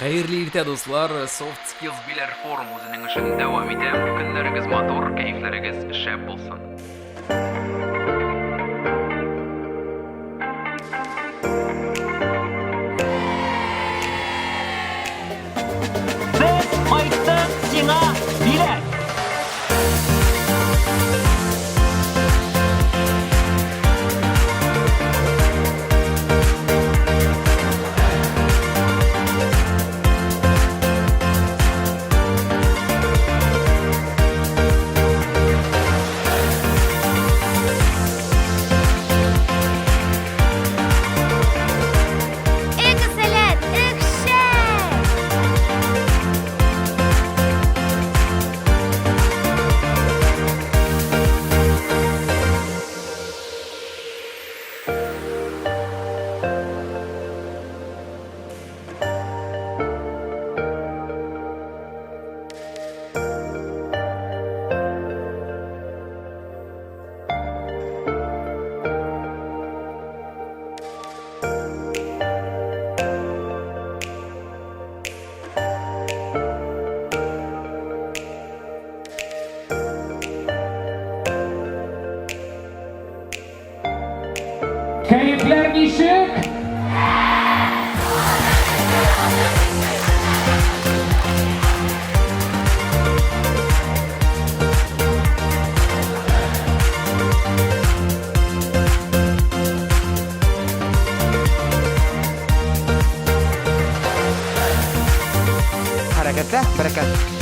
Хәерле иртә, дуслар! Soft Skills Биләр форум үзенең эшен дәвам итә. Көннәрегез матур, кәефләрегез шәп булсын. Без кайттык сиңа Биләр! Эко-сәләт, эх, шәп! Кәефләр ничек? Хәрәкәттә бәрәкәт.